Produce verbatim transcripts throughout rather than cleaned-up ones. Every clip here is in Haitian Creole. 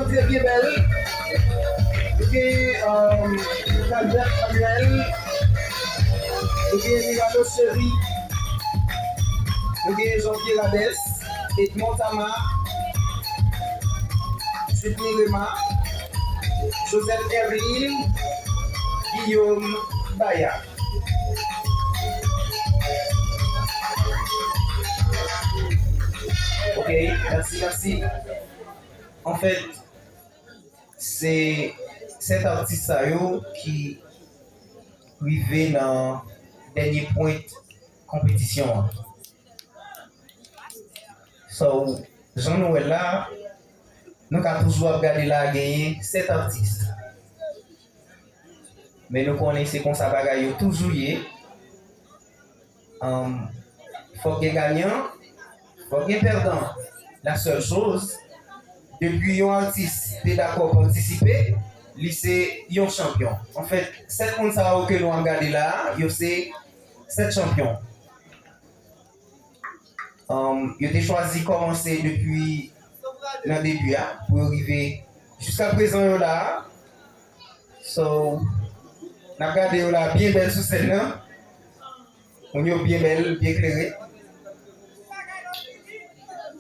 Se byen bèl. Nou gen, um, Calbert Manuel. Nou gen Milano Chery. Nou gen Jean-Pierre Hadès, Edmond Tama, Jude Mirema, Joseph Hermine, Guillaume Baya. Ok, mèsi, mèsi. Anfèt, se sèt atis sa yo ki rive nan dènye pwent konpetisyon an. So, jan nou wè l la, nou ka toujou ap gade la genyen sèt atis. Men nou konnen se konsa bagay yo toujou ye. Um, fòk gen ganyan, fòk gen pèdan. La sèl choz, depi yon atis te dakò patisipe, li se yon chanpyon. Anfèt, sèt moun sa yo ke nou ap gade la a, yo se sèt chanpyon. Um, yo te chwazi kòmanse depi nan debi a pou yo rive jiska prezan yo la a. So, n ap gade yo la byen bèl sou sèn nan. Moun yo byen bèl, byen klere.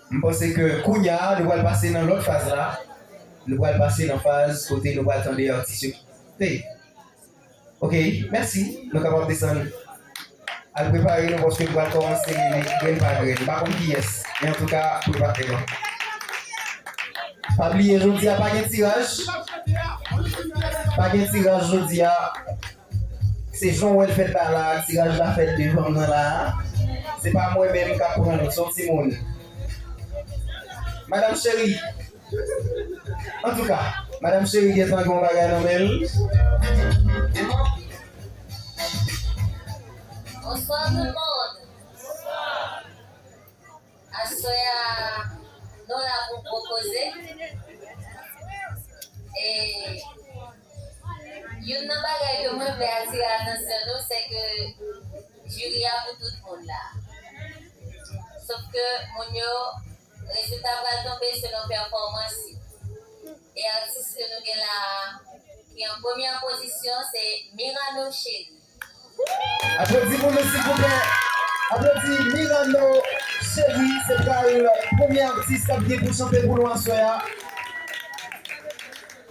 M panse ke kounye a, nou pral pase nan lòt faz la. Nou pral pase nan faz kote nou pral tande atis yo ki te. Ok, mèsi. Nou kapab desann. Al prepare nou paske nou pral kòmanse li grenn pa grenn. M pa konn kiyès, men antouka, prepare nou. Pa bliye, jodi a pa gen tiraj. Pa gen tiraj jodi a. Se jan w wè l fèt la la, tiraj la fèt devan m nan la. Se pa mwen menm k ap pran l, se yon timoun. Madam Cheri. Antouka, Madam Cheri gentan gen yon bagay nan men l. Bonsoir tout le monde. Aswè a, nou la pou gwo koze. E youn nan bagay ke mwen vle atire atansyon nou, se ke jiri a pou tout moun la. Sof ke moun yo, rezilta pral tonbe selon pèfòmans yo. E atis ke nou gen la a, ki an premyè pozisyon, se Mirano Chery. Aplodi pou nou, silvouplè. Aplodi Mirano Chery, se pral premye atis k ap gen pou chante pou nou aswè a.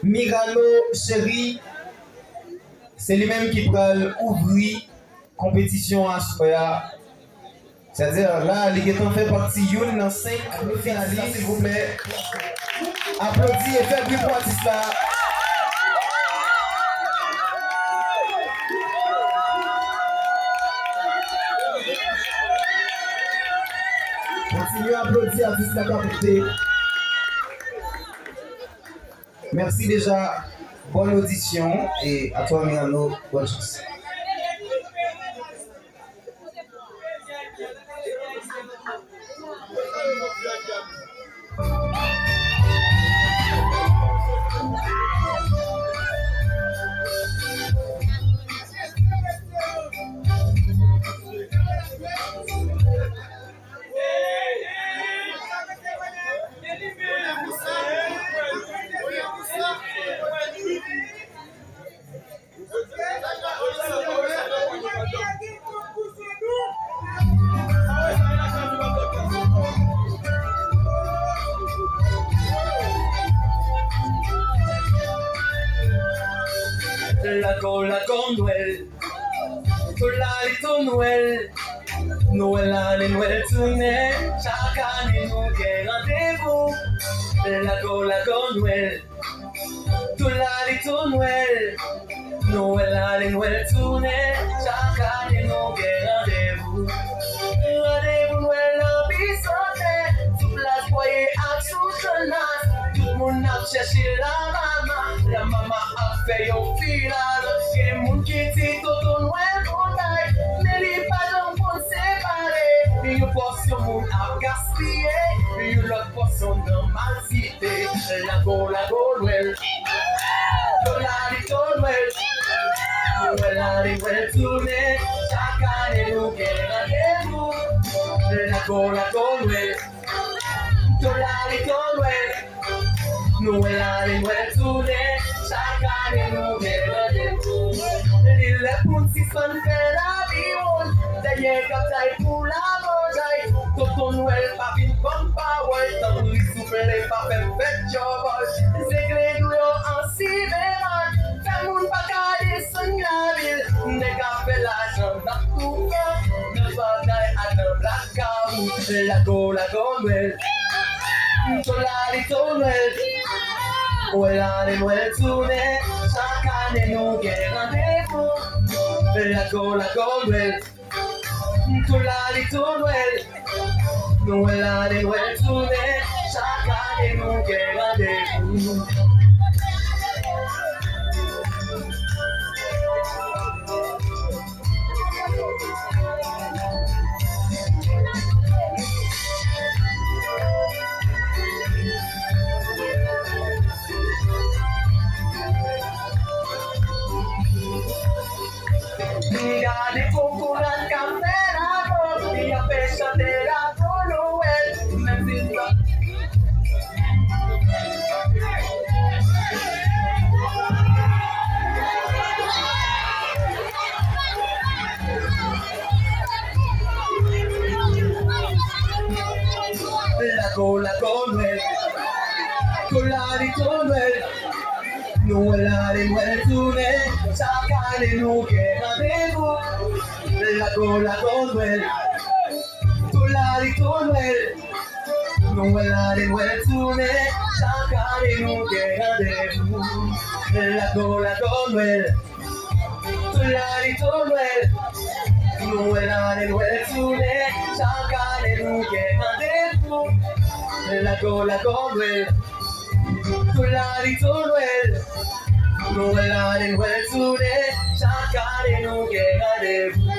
Mirano Chery, se li menm ki pral ouvri konpetisyon aswè a. Sètadi, la, li gentan fè pati youn nan senk finalis, silvouplè. Aplodi e fè bri pou atis la. Kontinye aplodi atis la k ap monte. Merci déjà. Bonne audition et à toi, Mirano, bonne chance. Lago, lago, Nwèl. Tou la li tou Nwèl. Nwèl ale, Nwèl tounen. Chak ane nou gen randevou. Lago, lago, Nwèl. Tou la li tou Nwèl. Nwèl ale, Nwèl tounen. Chak ane nou gen randevou. Randevou Nwèl nan Bisantè. Sou plas Bwaye ak sou Channmas. Tout moun ap chèche Lamama. Lamama ap fè yon filalo. Gen moun ki di Tonton Nwèl kontay, men li pa janm konn separe. Yon pòsyon moun ap gaspiye, yon lòt pòsyon nan malsite. Lago, lago, Nwèl. Tou la li tou Nwèl. Nwèl ale, Nwèl tounen. Chak ane nou gen randevou. Lago, lago, Nwèl. Tou la li tou Nwèl. Nou wè l ale, nou wè l tounen, chak ane nou gen randevou. Li lè pou n sispann fè laviwonn, dèyè gabjay pou lamanjay. Tonton Nwèl pa vin ban m pawòl, tanpri souple pa fè m fè djòbòl. Zegle nou yo an si bemòl, fè moun pa ka desann lavil. Nèg ap fè lajan nan koufè, nan bagay ak nan blakawout. Lago, lago Nwèl. Tolali to Nwèl. Nwèl ale, Nwèl tounen, chak ane nou gen randevou. Lago, lago Nwèl. Tolali to Nwèl. Nwèl ale, Nwèl tounen, chak ane nou gen randevou. Gade kokorat k ap fè lago, y ap fè chante lago Nwèl, menm si l pa Lago, lago Nwèl. Tolali to Nwèl. Nwèl ale, Nwèl tounen. Chak ane nou gen randevou. Lago, lago Nwèl. Tolali to Nwèl. Nwèl ale, Nwèl tounen. Chak ane nou gen randevou. Lago, lago Nwèl. Tolali to Nwèl. Nwèl ale, Nwèl tounen. Chak ane nou gen randevou. Lago, lago Nwèl. Tolali to Nwèl. Nwèl ale, Nwèl tounen. Chak ane nou gen randevou.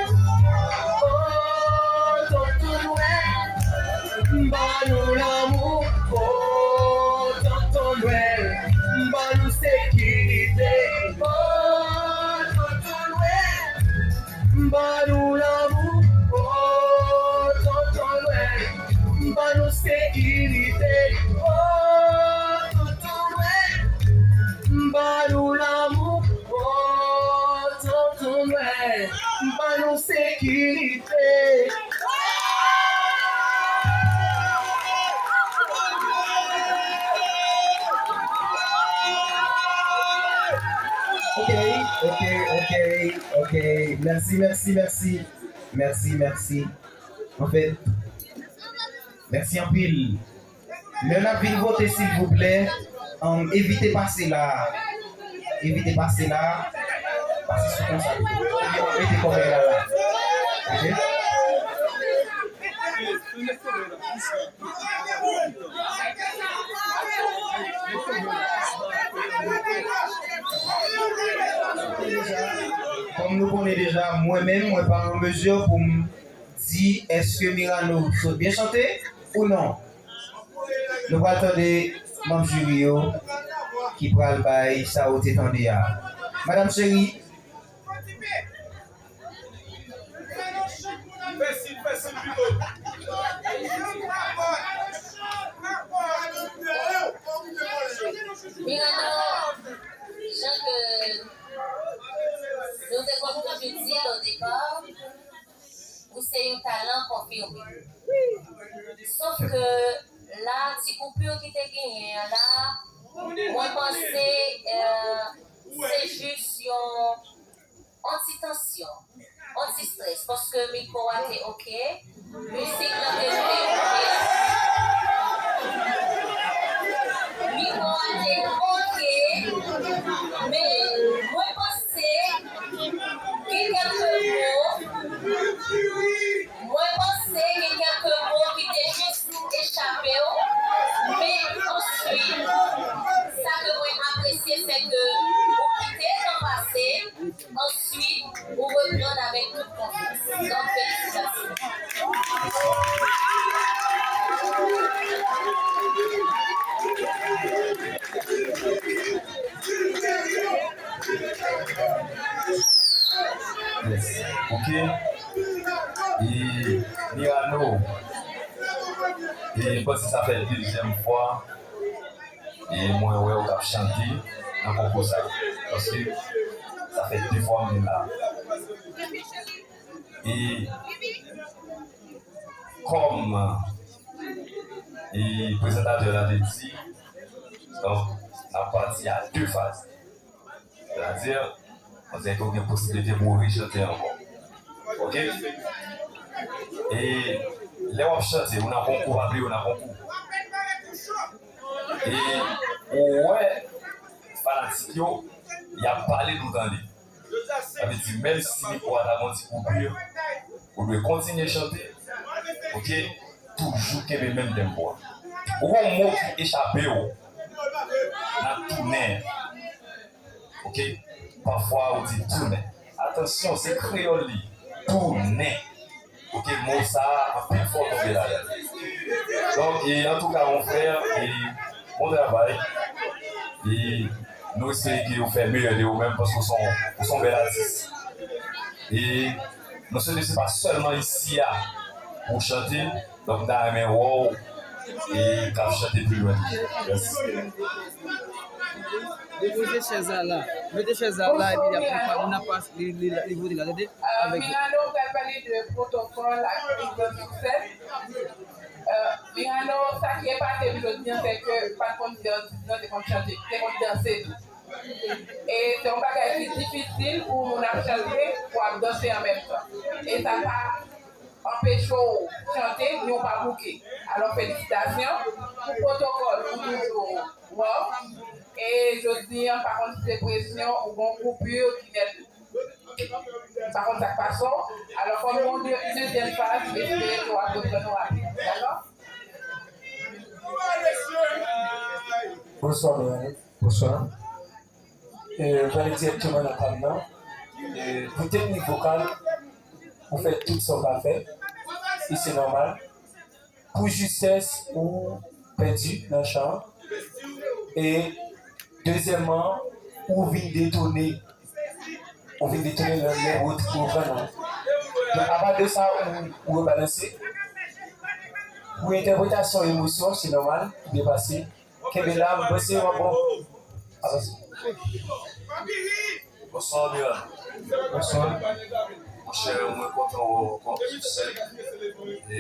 Oh, tonton Nwèl, ban nou lanmou. Oh, tonton Nwèl, ban nou sekirite. Oh, tonton Nwèl, ban nou lanmou. Oh, tonton Nwèl, ban nou sekirite. Oh, tonton Nwèl, ban nou lanmou. Oh, tonton Nwèl, ban nou sekirite. Ok, ok, ok, ok. Mèsi, mèsi, mèsi. Mèsi, mèsi. Anfèt, mèsi anpil. Lè n ap vin vote, silvouplè, um, evite pase la. Evite pase la. Pase sou konsa. Mete kòmè la la. Ok? Kòm nou konnen deja, mwen menm, mwen pa an mezi pou m di èske Mirano sot byen chante ou non. Nou pral tande manm jiri yo ki pral bay sa yo te tande a. Madanm cheri. Mirano, jan ke nou te konn toujou di l o depa, ou se yon talan konfime. Sof ke la, ti koupur ki te genyen an la, mwen panse, eh, se jis yon, yon ti tansyon, yon ti strès, paske mikwo a te oke, mizik lan te oke, mikwo a te oke, men mwen panse gen kèlke mo, mwen panse gen kèlke mo ki te jis echape w, men answit, sa ke mwen apresye, se ke ou kite tan pase, answit, ou reprann avèk tout konfyans. Donk, felisitasyon. Yes. Ok. E Mirano. E m panse sa fè dezyèm fwa. E mwen wè w k ap chante nan konkou sa. Paske sa fè de fwa m vin la. E kòm e prezantatè la te di, donk, n ap pati a de faz. Sètadi, on dirè ke w gen posiblite pou w rechante ankò. Oke? E lè w ap chante, ou nan konkou, pa bliye, ou nan konkou. E ou wè fanatik yo, y ap pale, nou tande. Sa vle di, menm si mikwo a ta gon ti koupi, ou dwe kontinye chante. Oke? Toujou kenbe menm tenpo a. Ou gon mo ki echape w nan tounen. Oke? Pafwa ou di tounen. Atansyon, se kreyòl li. Tounen. Oke, mo sa a, anpil fwa w tonbe ladan l. Donk, e, antouka, mon frè, e, bon travay. E nou espere ke w fè meyè de ou menm, paske w se yon, w se yon bèl atis. E nou swete se pa sèlman isi a pou w chante, donk m ta renmen wè w e k ap chante pi lwen. Mèsi. Depoze chèz la la. Mete chèz la la, epi y ap, moun ap pase, li, li, li vote la, tande? Euh, avèk Mirano pral pale de protokòl ak priz de sèn. Euh, Mirano, sa ki epate m jodi a, se ke pa t konn di atis non, te konn chante, te konn danse tou. E se yon bagay ki difisil pou moun ap chante, pou ap danse an menm tan. E sa pa anpeche w chante, ni w pa bouke. Alò, felisitasyon pou protokòl ou toujou wè w. E jodi a, pa konn si se presyon ou gon koupi ki nèt ou. Pa konn sa k pase w. Alò, kòm nou de, dezyèm faz, m espere ke w ap reprann ou rapid. Dakò? Bonswa, Meyane. Bonswa. E, m prale dirèkteman nan pa m nan. E, pou teknik vokal, ou fè tout sa w ka fè. E se nòmal. Pou jistès, ou pèdi nan chan an. E dezyèmman, ou vin detone. Ou vin detone nan, nan reprann nan. Donk, apa de sa, ou, ou rebalanse. Pou entèpretasyon emosyon, se nòmal, ou depase. Kenbe la, mwen se yon bon. Avanse. Bonswa, Amiral. Bonswa. Monchè, mwen kontan wè w ankò sou sèn. E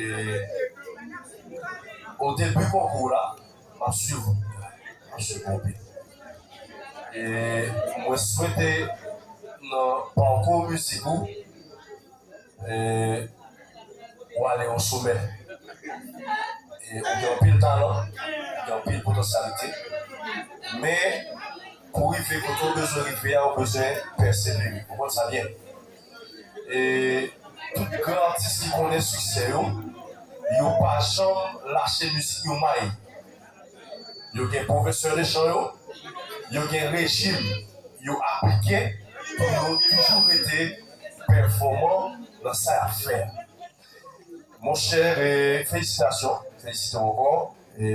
o debi konkou la, m ap swiv ou. M ap swiv ou anpil. E mwen swete nan pakou mizik ou, e, ou ale yon somè. E, ou gen anpil talan, ou gen anpil potansyalite. Men, pou rive kote ou bezwen rive a, ou bezwen pèsevere. Ou konn sa byen. E tout gran atis ki konnen siksè yo, yo pa janm lache mizik yo may. Yo gen pwofesè de chan yo, yo gen rejim yo aplike pou yo toujou rete pèfòman nan sa y ap fè a. Monchè, e, felisitasyon, felisite w ankò. E,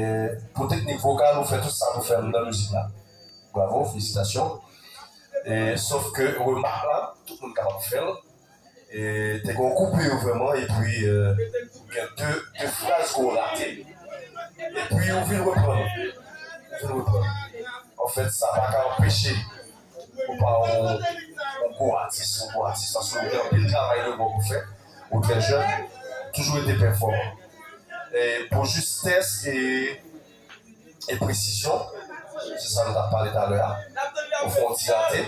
pou teknik vokal, ou fè tout sa pou fè m nan mizik la. Bravo, felisitasyon. E, sòf ke remak la, tout moun kapab fè l. E, te gen yon koupi vrèman, epi, e, gen de, de fraz ke w rate. Epi, ou vin reprann. Ou vin reprann. Anfèt, sa pa ka anpeche ou pa yon, yon gwo atis, yon gwo atis, paske ou gen anpil travay devan w pou fè. Ou trè jèn, toujou rete pèfòman. E, pou jistès e e presizyon, se sa nou t ap pale talè a. Ou fè yon ti rate.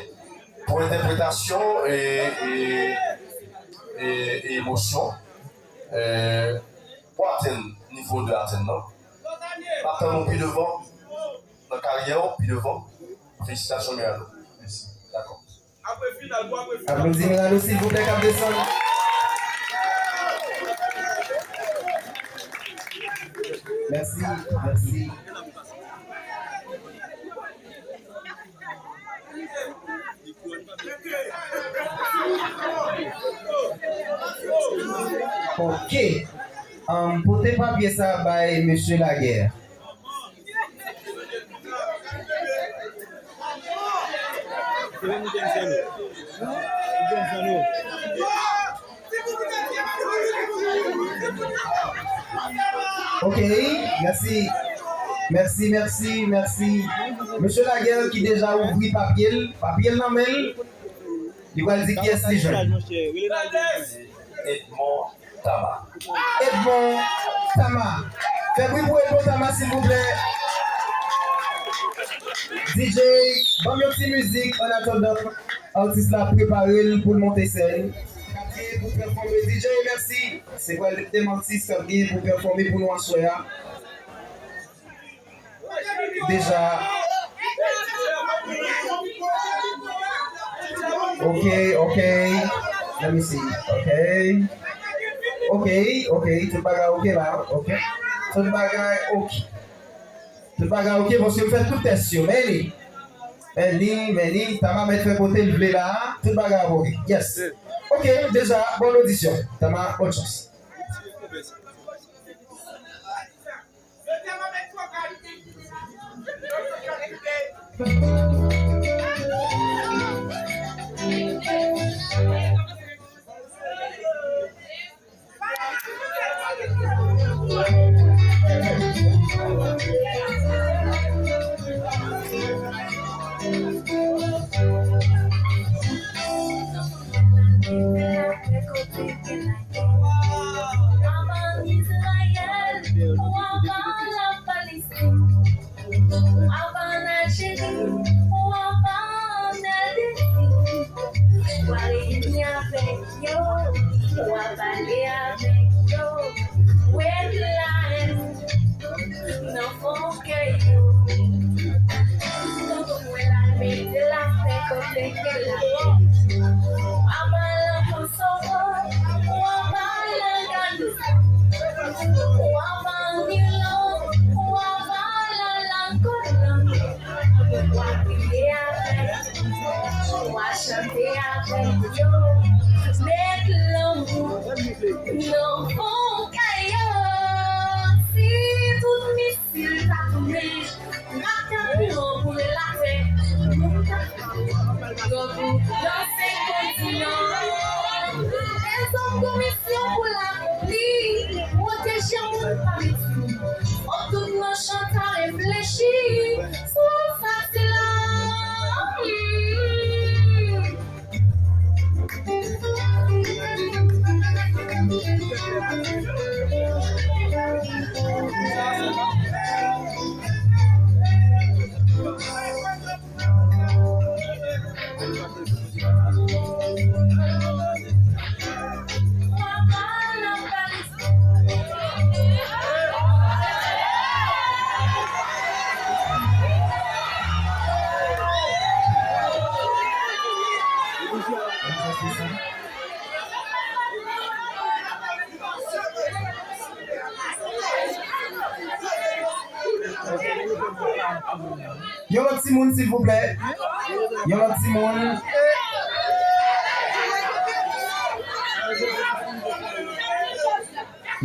Pou entèpretasyon e, e, e, e emosyon, e, ou atenn nivo de atenn nan. N ap tann ou pi devan, nan karyè w, pi devan. Felisitasyon, Mirano. Mèsi. Dakò. Aplodi Mirano, silvouplè, k ap desann. Mèsi, mèsi. Ok. Um, pote papye sa bay mesye Laguerre. Ok, mèsi. Mèsi, mèsi, mèsi. Mesye Laguerre ki deja ouvri papye l, papye l nan men l. Li pral di kiyès li jwenn. Edmond Tama. Edmond Tama. Fè bri pou Edmond Tama, silvouplè. D J, ban m yon ti mizik an atandan atis la prepare l pou l monte sèn. K ap genyen pou pèfòme. D J, mèsi. Se pral de atis k ap genyen pou pèfòme pou nou aswè a. Deja. Ok, ok. Let me see. Ok. Ok, ok. Tout bagay ok la. Ok. Tout bagay ok. Tout bagay ok, paske m fè tout tès yo. Men li. Men li, men li. Tama mèt fè kote l vle la. Tout bagay ap ok. Yes. Ok, deja, bòn odisyon. Tama, bòn chans. Avan Izrayèl, ou avan Lapalestin, ou avan Aljeri, ou avan Nèl Dezir, ou a reyini avèk yo, ou a pale avèk yo, wè la. Nan fon kè yo. Mwen la mete lapè kote ke l la. Ou avan Lankosongo, ou avan Langadou, ou avan Nilo, ou avan Lalagolan. Ou a priye avèk yo, ou a chante avèk yo. Met lanmou nan fon kè yo. Si tout misil ta tounen, m ap tankou yon boule latè. Moun ta tankou nan senk kontinan. Lèzòm gon misyon pou l akonpli. Pwoteje moun pa viktim. Fòk tout machann ta reflechi sou sa ki la. Yon lòt timoun, silvouplè. Yon lòt timoun.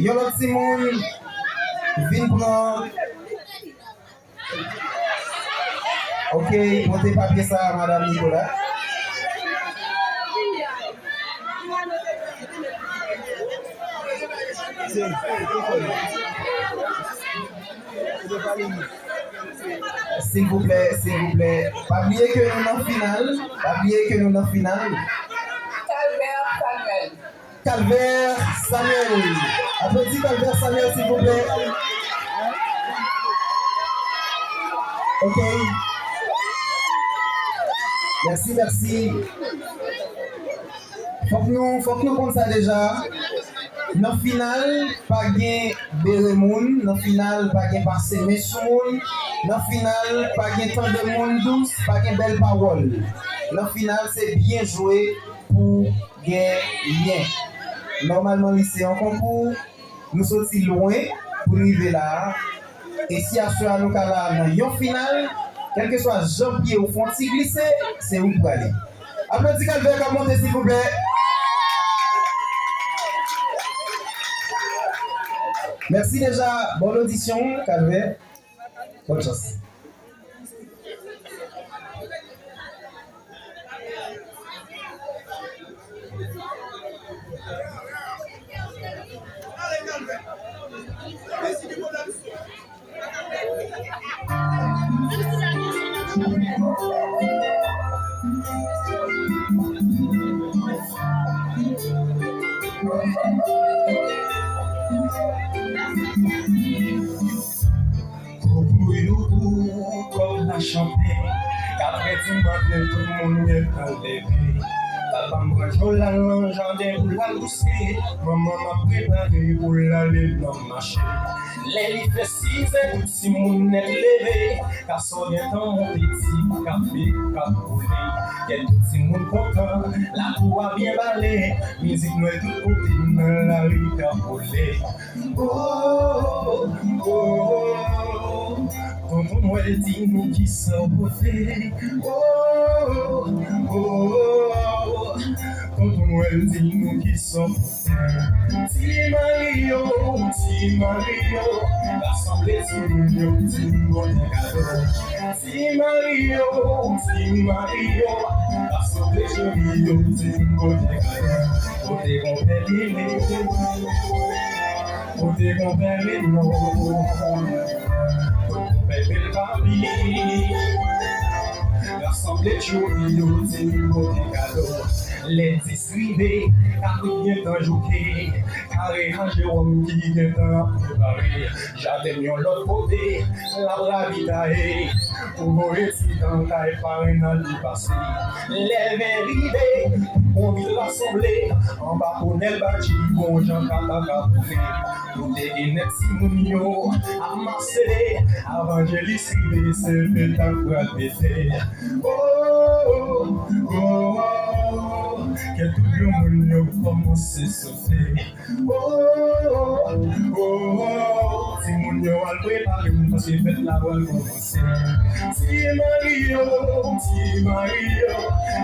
Yon lòt timoun. Vin pran. Ok, pote papye sa a, Madam Nicolas. Silvouplè, silvouplè, pa bliye ke nou nan final. Pa bliye ke nou nan final. Calvaire Samuel. Calvaire Samuel. Aplodi Calvaire Samuel, silvouplè. Ok. Mèsi, mèsi. Fòk nou, fòk nou konn sa deja. Nan final, pa gen bere moun. Nan final, pa gen pase men sou moun. Nan final, pa gen tande moun dous, pa gen bèl pawòl. Nan final, se byen jwe pou genyen. Nòmalman, li se yon konkou. Nou soti lwen pou n rive la a. E si aswè a nou ka la a nan yon final, kèlkeswa jan pye w fè yon ti glise, se ou k prale. Aplodi Calvaire k ap monte, silvouplè. Mèsi deja. Bòn odisyon, Calvaire. Bòn chans. Koukouyoukoukou, kòk la chante, katrè di maten tout moun gentan leve. Papa m pran tchola nan jaden pou l al pouse, manman m ap prepare pou l ale nan mache. Lè li fè sizè, tout timoun nèt leve, kasò gentan monte, ti kafe k ap boule. Kè tout timoun kontan, lakou a byen bale, mizik nwèl tout kote nan lari k ap boule. Oh, oh, oh, tonton Nwèl di nou kisa w pote. Oh, oh, oh, tonton Nwèl di nou kisa w pote. Ti Mario, ti Mario, rasanble timoun yo, di n pote kado. Ti Mario, ti Mario, rasanble cheri yo, di n pote kado. Pote konpè Lili, pote konpè Reno, pote konpè Bèl Papi. Rasanble cheri yo, di n pote kado. Lè dis rive, kabrit gentan jouke, kare an Jewòm ki gentan ap prepare. Jaden m yon lòt kote, l ap ravitaye. Pou voye ti tan kay parenn nan li pase. Lè ven rive, tout konbit rasanble. Anba konèl Badji, bon jan kata ka boule. Tout te gen nèt timoun yo ap masele. Avanjelis rive, se petak pral pete. Oh, oh, oh, oh. Kè tout granmoun yo kòmanse sote. Oh, oh, oh, oh. Timoun yo al prepare nou paske fèt la pral kòmanse. Ti Mario, ti Mario,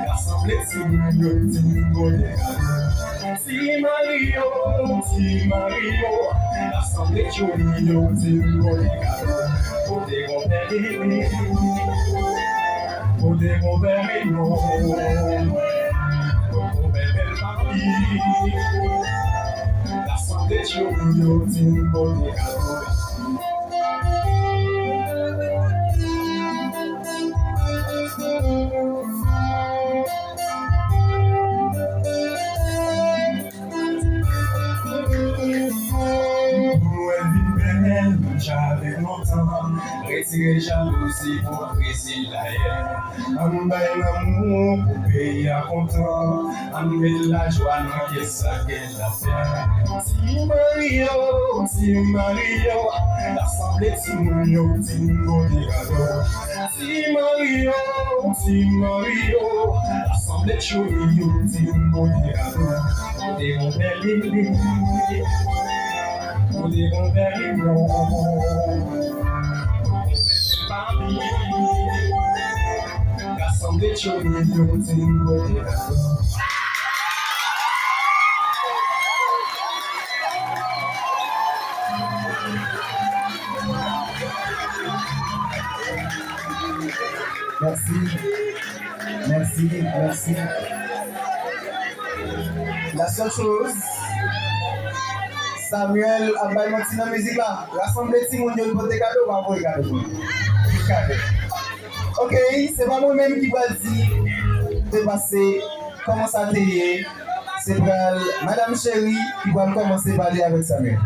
rasanble timoun yo, di n pote kado. Ti Mario, ti Mario, rasanble cheri yo, di n pote kado. Pote konpè Lili, pote konpè Reno, pote konpè Bèl Papi. Rasanble cheri yo, di n pote kado. Pou Nwèl vin bèl, nou ja avèk lontan. Retire jalouzi, ipokrezi, layè. Ann bay lanmou pou peyi a kontan. Ann met lajwa nan kè sa gen lapè. Ti Mario, ti Mario, rasanble timoun yo, di n pote kado. Ti Mario, ti Mario, rasanble cheri yo, di n pote kado. Pote konpè Lili, pote konpè Reno, pote konpè Papi. Rasanble cheri yo, di n pote kado. Mèsi. Mèsi, mèsi. La seule chose, Samuel ap bay manti nan mizik la. Rasanble timoun yo, pote kado, pa voye kado pou yo. Kado. Ok, se pa mwen menm ki pral di te pase, kòman sa te ye. Se pral Madam Cheri ki pral kòmanse pale avèk Samuel.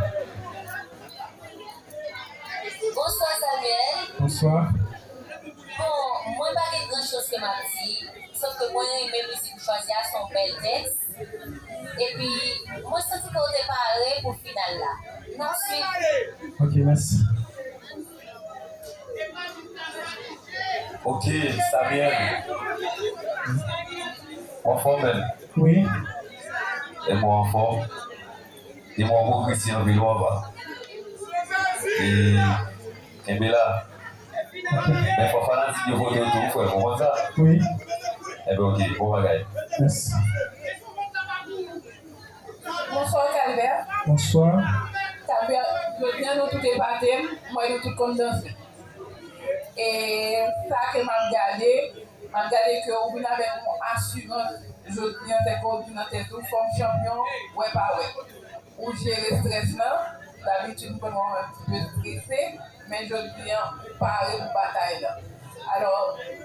Bonswa, Samuel. Bonswa. Bon, mwen pa gen gran choz ke m ap di, sòf ke mwen renmen mizik ou chwazi a, se yon bèl tèks. Epi, mwen santi ke w te pare pou final la. N ap swiv. Ok, mèsi. Ok, Samuel. Ou anfòm, menm? Wi. E mwen anfòm. E mwen, bon, Christian Vilwa, ba. E, kenbe la. Ok. Men fò fanatik yo vote w tou, frè, w konprann sa? Wi. Enben, ok, bon bagay. Mèsi. Bonswa, Calbert. Bonswa. Calbert, jodi a nou tout epate, m wè nou tout konn danse. E sa ke m ap gade, m ap gade ke ou vin avèk yon asirans jodi a, tankou ou di nan tèt ou, fò m chanpyon, wè pa wè. Ou jere estrès lan, dabitid m konn wè w yon ti pe estrese, men jodi a, ou pare pou batay lan. Alò,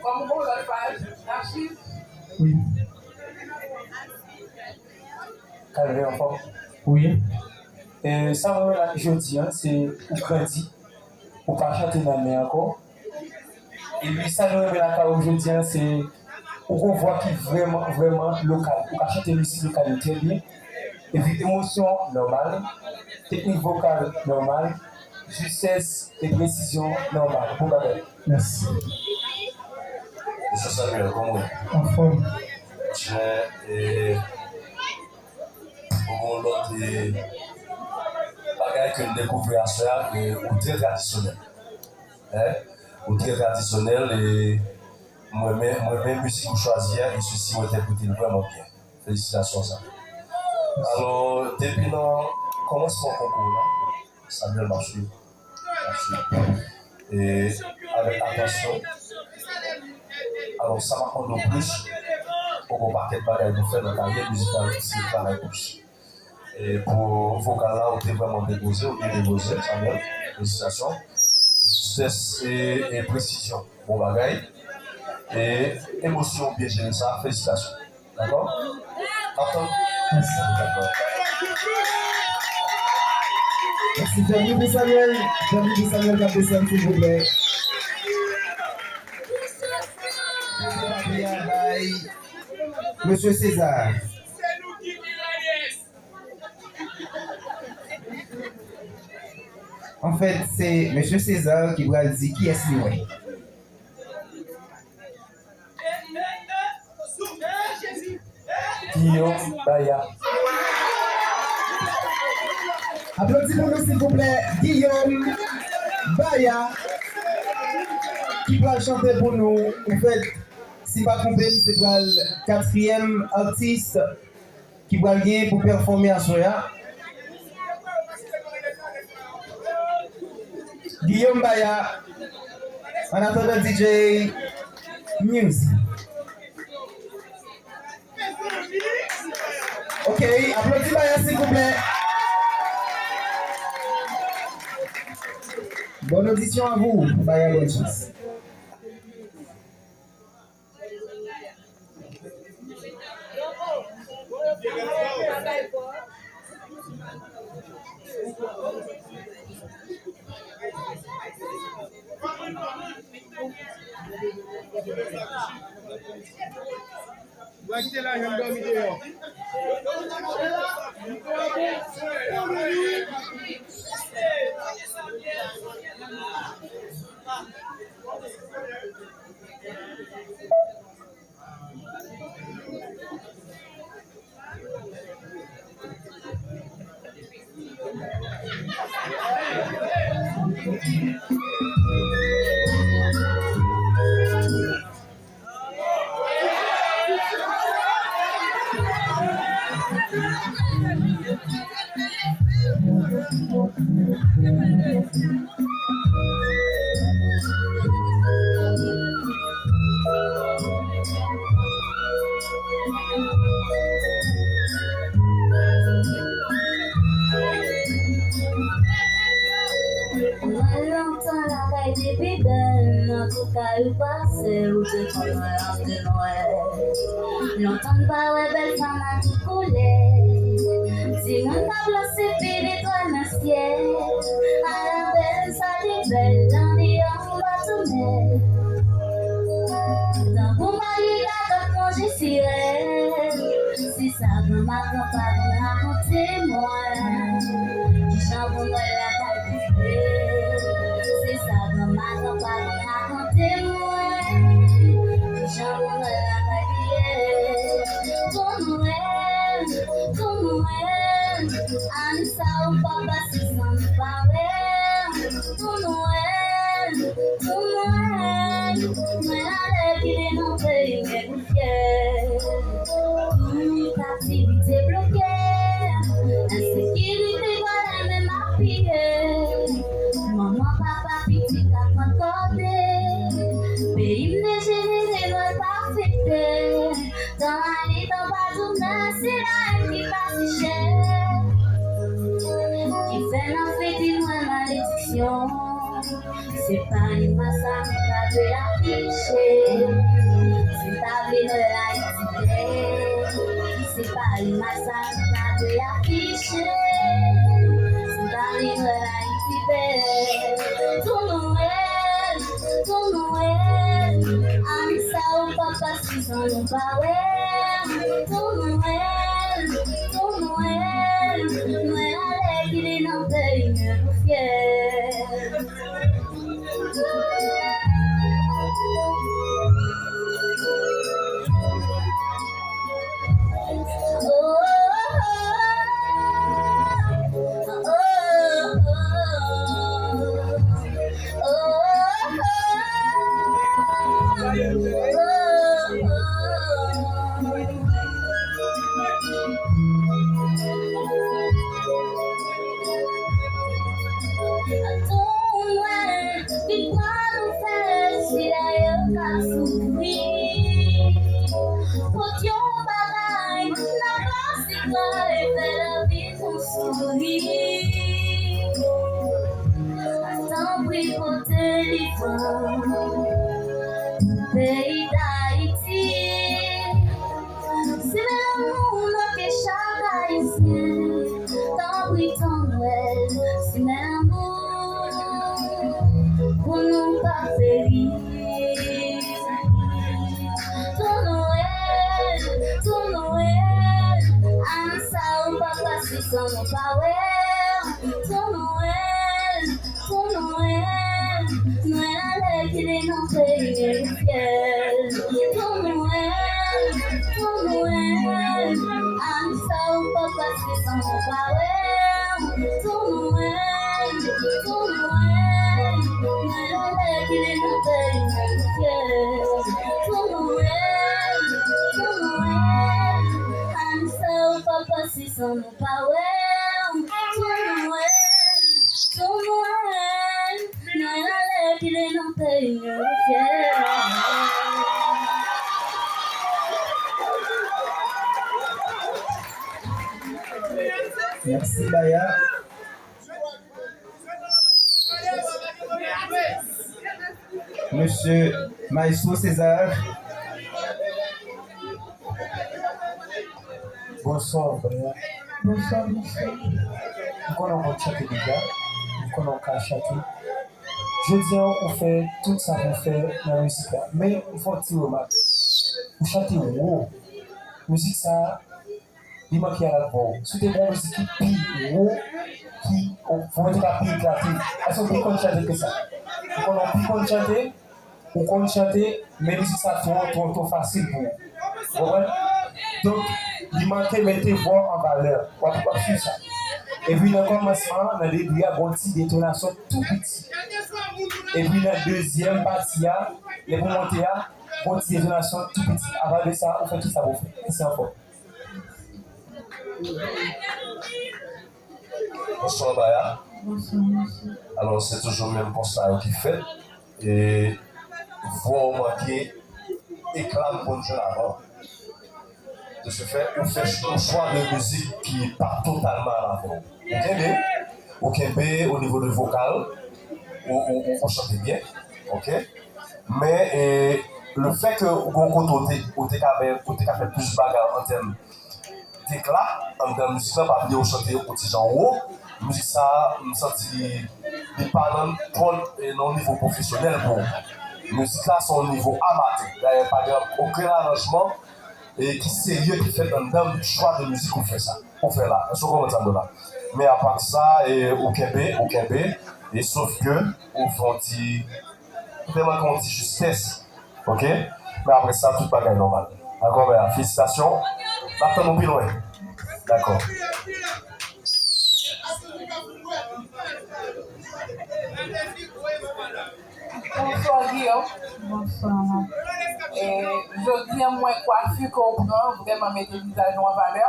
kòm ou gon lòt paj, n ap swiv. Wi. Kalvè anfòm. Wi. E, sa mwen renmen la jodi a, se ou grandi, ou pa chante nan men ankò. Epi sa nou renmen lakay ou jodi a, se ou gon vwa ki vrèman, vrèman lokal. Ou ka chante mizik lokal yo trè byen. Epi emosyon nòmal, teknik vokal nòmal, jistès e presizyon nòmal. Bon bagay. Mèsi. Mesye Samuel, kòman w ye? Anfòm. Chen, e, bon, bon, lòt, e, bagay ke m dekouvri aswè a, e, ou trè tradisyonèl. Hein? Ou trè tradisyonèl, e mwen renmen, mwen renmen mizik ou chwazi a, e sesi ou entèprete l vrèman byen. Felisitasyon sa. Alò, depi nan kòmansman konkou la, Samuel m ap swiv. M ap swiv. E avèk atansyon. Alò, sa m ap mande w plis, ou gon pakèt bagay pou fè nan karyè mizikal, se travay plis. E pou vokal la, ou te vrèman depoze, ou byen depoze, Samuel. Felisitasyon. Jistès e, e presizyon. Bon bagay. E emosyon, ou byen jere sa. Felisitasyon. Dakò? N ap tann. Mèsi. Dakò. Mèsi. Fè bri pou Samuel. Fè bri pou Samuel k ap desann, silvouplè. Bay Mesye César. Anfèt, se Mesye César ki pral di kiyès li wè. Guillaume Baya. Aplodi pou nou, silvouplè, Guillaume Baya, ki pral chante pou nou. Anfèt, si m pa twonpe m, se pral katriyèm atis ki pral gen pou pèfòme aswè a. Guillaume Baya, an atandan D J Music. Ok, aplodi Baya, silvouplè. Bonne audition à vous, Baya, bonne chance. Mwen kite la, jan m dòmi deyò. Mwen lontan lakay te pi bèl, nan tout kay ou pase, ou te konn wè anpil nwè. Lontan n pa wè bèl fanm a tout koulè. Timoun k ap lanse pilit wè nan syèl. Ala bèl sa ki bèl, andedan m pa tounen. Tankou Malika k ap manje sirèn. Se sa granma granpa konn rakonte mwen. Kijan pou Nwèl la ka rive? Se sa granma granpa konn rakonte mwen. Kijan pou Nwèl la ka rive? Pou Nwèl, pou Nwèl, ane sa ou p ap pase san nou pa wè. Pou Nwèl, pou Nwèl, Nwèl alè kite nan peyi m. Tout aktivite bloke, ensekirite pral menm apiye. Manman, papa, pitit ap pran kote. Peyi m dejenere, Nwèl pa fete. Tan ale, tan pa tounen, se lavi ki pa si chè. Ki fè nan fete Nwèl malediksyon. Se pa imaj sa nou ta dwe afiche. Si n ta vle wè Ayiti bèl, se pa imaj sa nou ta dwe afiche. Si n ta vle wè Ayiti bèl, tou Nwèl, tou Nwèl, ane sa ou pa pase san nou pa wè. Tou Nwèl, tou Nwèl, Nwèl alèkile nan peyi nou fyè. Tou Nwèl, ki pral ou fè, sila yo ka soufri. Pot yon bagay, nan pase pa e fè lavi nou souri. Tanpri pote li ban peyi Dayiti. Simen lanmou nan kè chak Ayisyen. Tanpri, Tou Nwèl, simen lanmou pou nou pa peri. Tou Nwèl, tou Nwèl, ane sa ou pa pase san nou pa wè. Tou Nwèl, tou Nwèl, Nwèl alèkile nan peyi nou fyè. Tou Nwèl, tou Nwèl, ane sa ou pa pase san nou pa wè. Tou Nwèl, tou Nwèl, Nwèl alèkile nan peyi nou fyè. Tou Nwèl, tou Nwèl, ane sa ou pa pase san nou pa wè. Tou Nwèl, tou Nwèl, Nwèl alèkile nan peyi nou fyè. Mèsi, Baya. Mesye Maestro César. Bonswa, Baya. Bonswa, mesye. M konnen w konn chante deja. M konnen w ka chante. Jodi a, ou fè tout sa pou w fè nan mizik la. Men, m fè yon ti remak. Ou chante wo. Mizik sa a, li manke al ak vwa w. Si w te gen yon mizik ki pi wo, ki, ou, ou te ka pi eklate. Èske w pi konn chante ke sa? M konnen w pi konn chante, ou konn chante, men mizik sa twò, twò, twò fasil pou ou. Ou konprann? Donk, li manke mete vwa w an valè. W ap, w ap swiv sa. Epi nan kòmansman an, nan debi a, gon ti detonasyon tou piti. Epi nan dezyèm pati a, lè pou monte a, gon ti detonasyon tou piti. Apa de sa, ou fè tout sa pou w fè. Mèsi ankò. Bonswa, Baya. Bonswa, mesye. Alò, se toujou menm konsta yo ki fèt. E vwa w manke ekla m konn jwenn avan. De ce fait, ou fè yon chwa de mizik ki pa totalman al avè w. Ou kenbe, ou kenbe o nivo de vokal, ou, ou, ou, ou chante byen, ok? Men, e, le fait que ou gon kote ou te, ou te ka fè, ou te ka fè plis bagay an tèm dekla anndan mizik la, pa bliye ou chante yon ti jan wo. Mizik sa a, m santi li, li pa nan twò, e, nan yon nivo pwofesyonèl pou ou. Mizik la, se yon nivo amatè. Dayè, pa gen okenn aranjman, e, ki serye ki fèt anndan chwa de mizik ou fè sa. Ou fè la. Èske w konprann sa m di w la? Men apa sa, e, ou kenbe, ou kenbe, e sof ke ou fè yon ti, ou te manke yon ti jistès. Ok? Men apre sa, tout bagay nòmal. Dakò, men felisitasyon. N ap tann ou pi lwen. Dakò. Bonswa, Guillaume. Bonswa, ma. E, jodi a, m wè kwafi ke w pran vrèman mete vizaj ou an valè.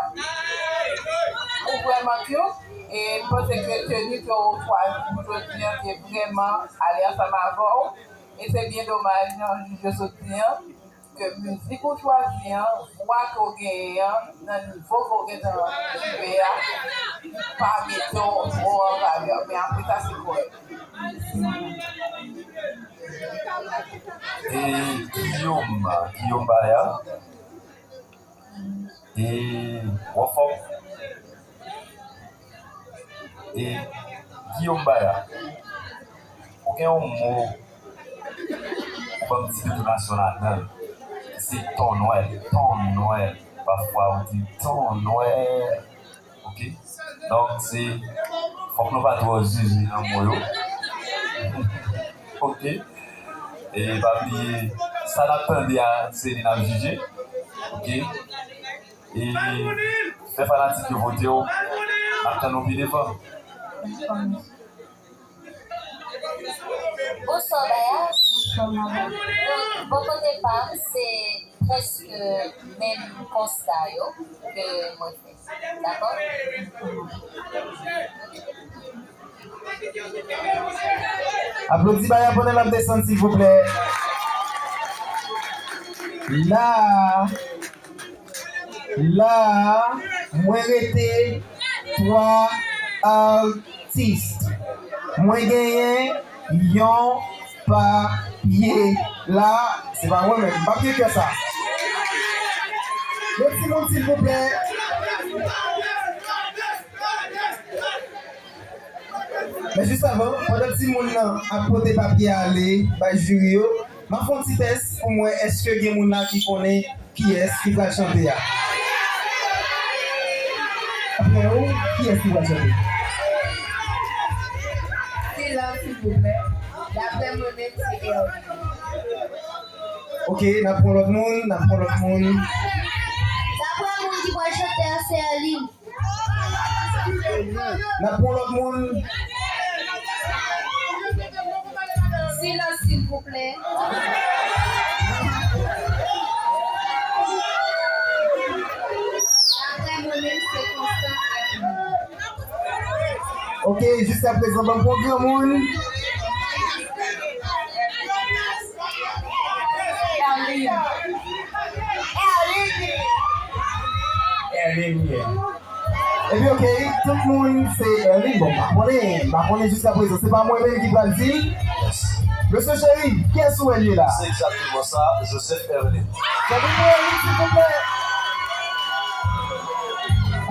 Ou vrèman cute. E m panse ke teni ke w chwazi pou jodi a te vrèman ale ansanm avè w. E se byen domaj, jan jij yo sot di an. ke mizik ou chwazi an, vwa ke w genyen an, nan nivo ke w gentan rive a, li pa mete w twò an valè. Men apre sa, se kòrèk. E Guillaume, Guillaume Baya. E w anfòm? E Guillaume Baya, ou gen yon mo, ou ban m ti entonasyon ladan l. Se ton nwèl, ton nwèl. Pafwa ou di ton nwèl. Oke? Donk, se, fòk nou pa twò zuzu nan mo yo. Oke? E pa bliye, sa n ap tande a, se li n ap jije. Oke? E fè fanatik yo vote w. N ap tann ou pi devan. Bonswa, Baya. Bonswa, Mama. Donk, bò kote pa m, se prèske menm konsta yo ke mwen fè. Dakò? Aplodi Baya pandan l ap desann, silvouplè. La a, la a, mwen rete twa atis. Mwen genyen yon papye la. Se pa mwen menm, m p ap gen kè sa. Yon timoun, silvouplè. Men jis avan, pandan timoun nan ap pote papye a ale bay jiri yo, m ap fè yon ti tès pou m wè èske gen moun la ki konnen kiyès ki pral chante a. Daprè ou, kiyès ki pral chante? Silans, silvouplè. Daprè mwen menm, se Erwin. Oke, n ap pran lòt moun, n ap pran lòt moun. Daprè moun ki pral chante a, se Erlin. N ap pran lòt moun. Silans, silvouplè. Daprè mwen menm, se konsa. Oke, jiskaprezan, ban m pran granmoun. Erlin. Erlin, yeah. Epi, oke, tout moun se Erlin. Bon, m pa konnen, m pa konnen jiskaprezan. Se pa mwen menm ki pral di l. Mesye Cheri, kiyès ou wè l ye la? Se egzakteman sa, Joseph Erlin. Fè yon bri pou Erlin, silvouplè.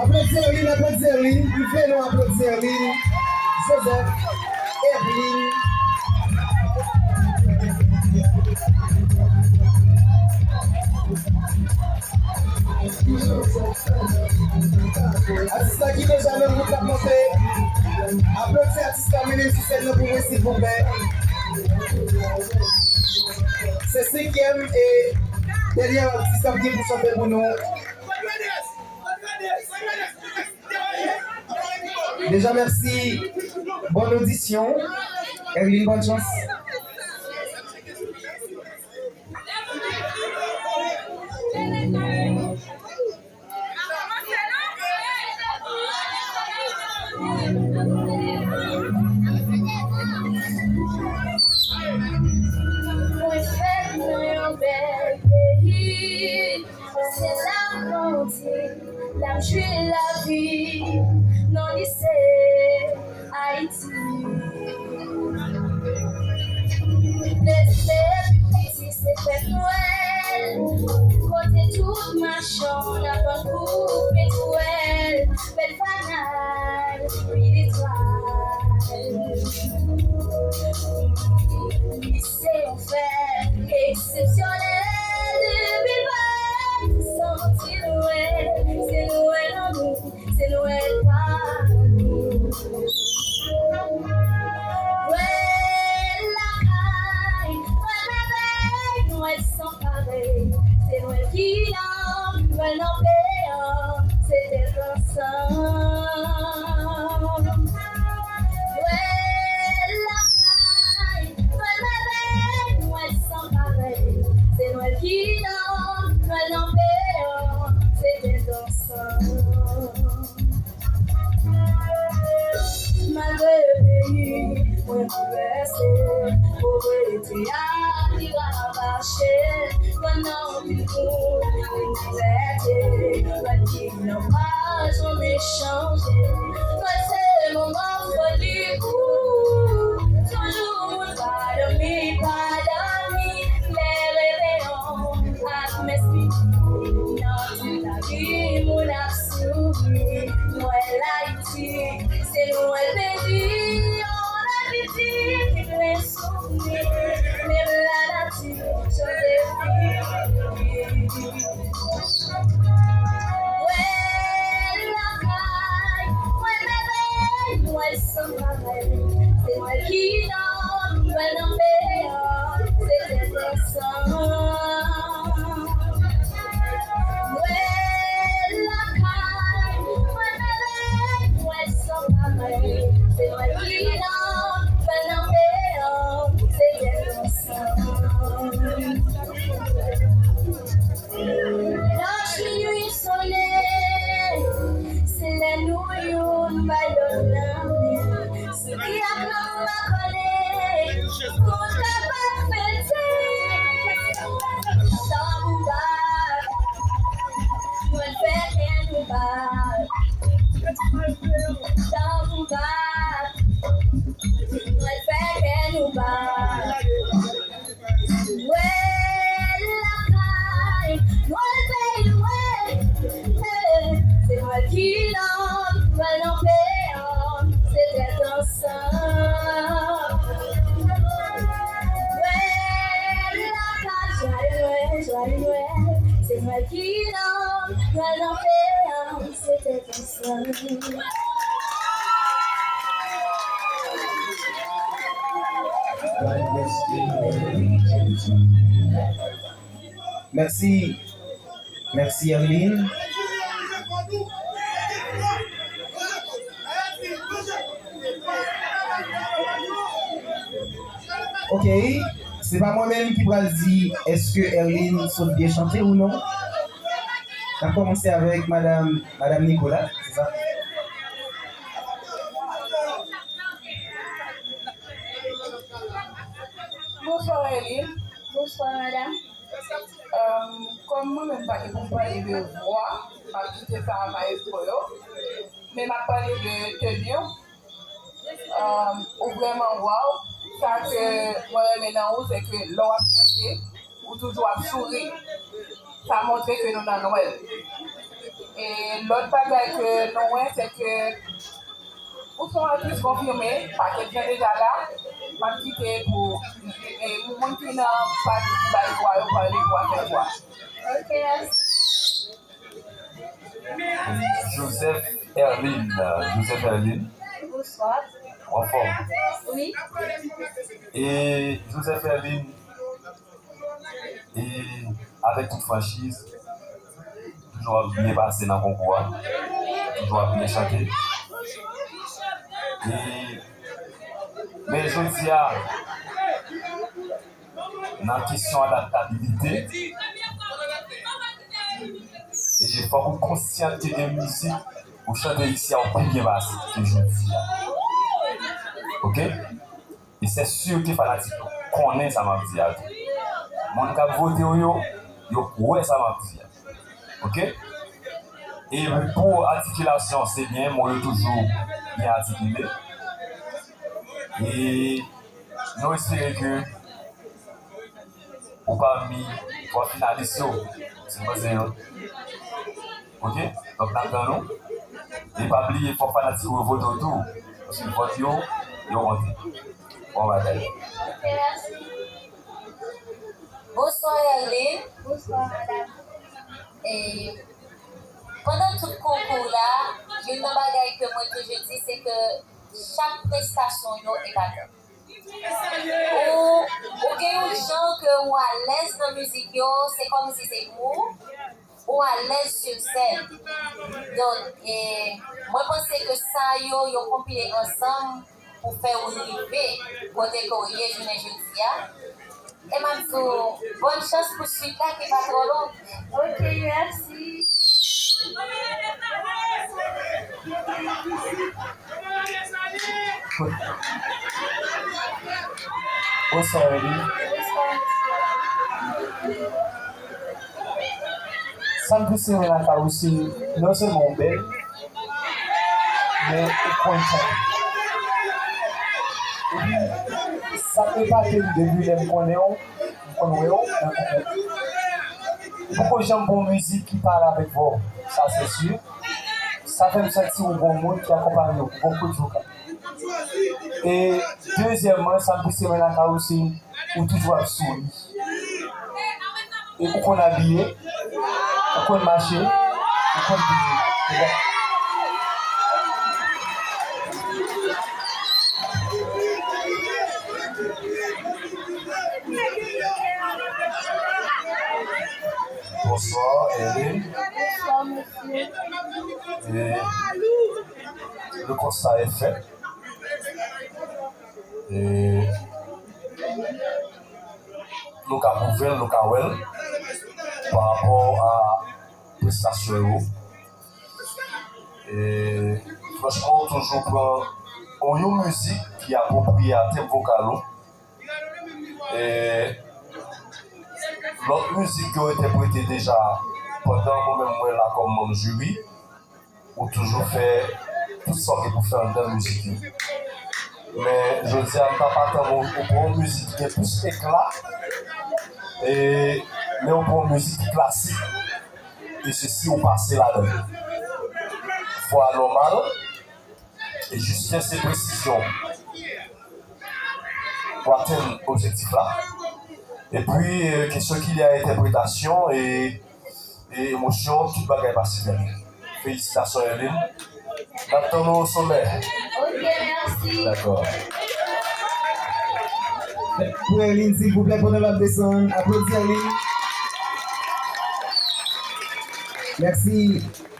Aplodi Erlin, aplodi Erlin. M vle nou aplodi Erlin. Joseph Erlin. Atis la ki deja nan wout l ap monte. Aplodi atis la, mennen l sou sèn nan pou mwen, silvouplè. Se senkyèm e dènyè atis k ap gen pou chante pou nou. Deja, mèsi. Bòn odisyon. Erlin, bòn chans. Mwen fèt nan yon bèl peyi, se la Bondye l ap jwi lavi, non li se Ayiti. Plezi depi piti se fèt Nwèl, kote tout machann ap vann koupe twèl, bèl fanal, bèl etwal. Li se yon fèt eksepsyonèl, depi l parèt, santi Nwèl, se Nwèl an nou. Se Nwèl pa nou. Nwèl lakay, Nwèl mèvèy, Nwèl san parèy. Se Nwèl ki la, Nwèl nan peyi an, se tèt ansanm. Nwèl lakay, Nwèl mèvèy, Nwèl san parèy. Se Nwèl ki la, Nwèl nan peyi an, se tèt ansanm. Malgre peyi mwen boulvèse, povrete a ki ravaje, mwen nan yon Mwen ki nan pa janm chanje. Mwen se moman foli ou. Toujou moun pa dòmi, pa dòmi. Men reve an ak men espri. Nan tout lavi moun ap souri. Nwèl Ayiti, se nwèl peyi. Yon lapiti ki plen souvni. Menm lanati chanje figi. Nwèl lakay, nwèl mèvèy, nwèl san parèy. Se nwèl ki nan, nwèl nan peyi an, se tèt ansanm. Nwèl lakay, nwèl mèvèy, nwèl san parèy. Se nwèl ki nan, nwèl nan peyi an, se tèt ansanm. Lòt minwi sonnen, se lè nou youn bay lòt lanmen. Souri ak lanmou makònen, pou n kapab fete. Tanbou bat, mwen fè kè nou bat. Tanbou bat, mwen fè kè nou bat. Nwèl lakay, Nwèl peyi mwen, eh, se Nwèl ki nan, Nwèl nan peyi an, se tèt ansanm. Nwèl lakay, jwaye Nwèl, jwaye Nwèl, se Nwèl ki nan, Nwèl nan peyi an, se tèt ansanm. Mèsi. Mèsi, Erline. Ok, se pa mwen menm ki pral di èske Erline sot byen chante ou non. N ap kòmanse avèk madam, madam Nicolas, se sa? Bonswa, Erline. Bonswa, madam. Kòm mwen menm pa gen pou m pale de vwa, m ap kite sa a mayestwo yo. Men m ap pale de teni w. Ou vrèman waw. Sa ke mwen renmen nan ou, se ke lè w ap chante, ou toujou ap souri. Sa montre ke nou nan Nwèl. E lòt bagay ke nou wè, se ke ou se yon atis konfime, pakèt jan deja la, m ap kite pou, e, moun ki nan pati pou bay vwa yo pale pou afè vwa. Ok, mèsi. Joseph Erline, Joseph Erline. Bonswa. Ou anfòm? Wi. E Joseph Erline, e avèk tout franchiz, toujou ap byen pase nan konkou a, toujou ap byen chante. E, men jodi a, nan kesyon adaptabilite, e fòk ou konsyan ke gen mizik ou chante isi a ou pi byen pase ke jodi a. Ok? E se si ke fanatik yo konnen sa m ap di a tou. Moun k ap vote w yo, yo kwè sa m ap di a. Ok? E pou atikilasyon, se byen, mo yo toujou byen atikile. E nou espere ke ou pami twa finalis yo, si w panse yo. Ok? Donk, n ap tann ou. E pa bliye, fòk fanatik ou yo vote w tou. Paske vòt yo, yo konte. Bon bagay. Ok, mèsi. Bonswa, Erline. Bonswa, madam. E, pandan tout konkou la, youn nan bagay ke mwen toujou di, se ke chak prestasyon yo epatant. Ou, ou gen yon jan ke ou alèz nan mizik yo, se kòmsi se ou, ou alèz sou sèn. Donk, e, mwen panse ke sa yo, yo konpile ansanm pou fè w rive kote ke w ye jounen jodi a. E m ap di w, bòn chans pou swit la ki pa twò long. Ok, mèsi. Bonswa, Wendy. Sa m plis renmen lakay ou se non sèlman ou bèl, men ou konn chante. Epi, sa k epate m depi lè m konnen w, m konn wè w nan konpèt. Ou poko janm gen yon mizik ki pale avèk vwa w, sa se si. Sa fè m santi ou gen yon moun ki akonpaye w, ou gen yon kout vokal. E dezyèmman, sa m plis renmen lakay ou se ou toujou ap souri. E ou konn abiye, ou konn mache, ou konn bouje. Bonsoir, Erin. Bonsoir, monsieur. Et le constat est fait. E nou ka pwouve l, nou ka wè l pa rapò a prestasyon yo. E franchman, ou toujou pran yon, yon mizik ki apwopriye a tenb vokal ou. E lòt mizik yo entèprete deja pandan mwen menm mwen la kòm manm jiri. Ou toujou fè tout sa w gen pou fè anndan mizik yo. Men jodi a, m pa patan ou, ou pran yon mizik ki gen plis ekla, e, men ou pran yon mizik ki klasik, e se si ou pase ladan l. Vwa nòmal, e jistès e presizyon pou atenn objektif la. Epi, e, kesyon ki lye a entèpretastasyon e e emosyon, tout bagay pase trè byen. Felisitasyon, Erline. N ap tann ou o somè. Ok, mèsi. Dakò. Pou Erline, silvouplè, pandan l ap desann, aplodi Erline. Mèsi.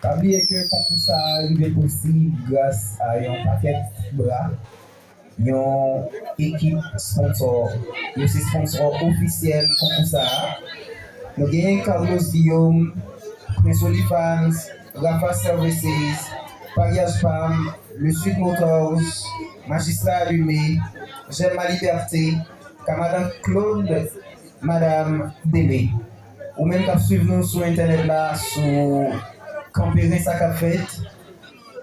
Pa bliye ke konkou sa a rive posib gras a yon pakèt bra. Yon ekip sponsò. Yo se sponsò ofisyèl konkou sa a. Nou genyen Carlos Guillaume, Prince Olifans, Rafa Services, Paryaj Pam, Le Sud Motors, Majistra Allumé, J'aime ma liberté, Kamadan Claude, Madam Dele. Ou menm k ap swiv nou sou entènèt la, sou Kanperen sa k ap fèt,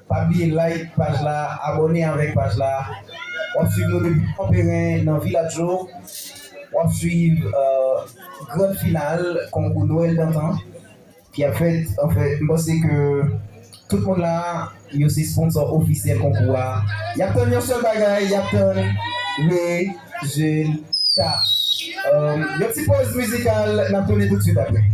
pa bliye like paj la, abòne avèk paj la. W ap swiv nou depi Kanperen nan Viladjo. W ap swiv, euh, grand final konkou Nwèl Dantan ki ap fèt. Anfen, m panse ke tout moun la, yo se sponsò ofisyèl konkou a. Y ap tann yon sèl bagay, y ap tann rezilta. Euh, yon ti poz mizikal, n ap tounen toutswit apre.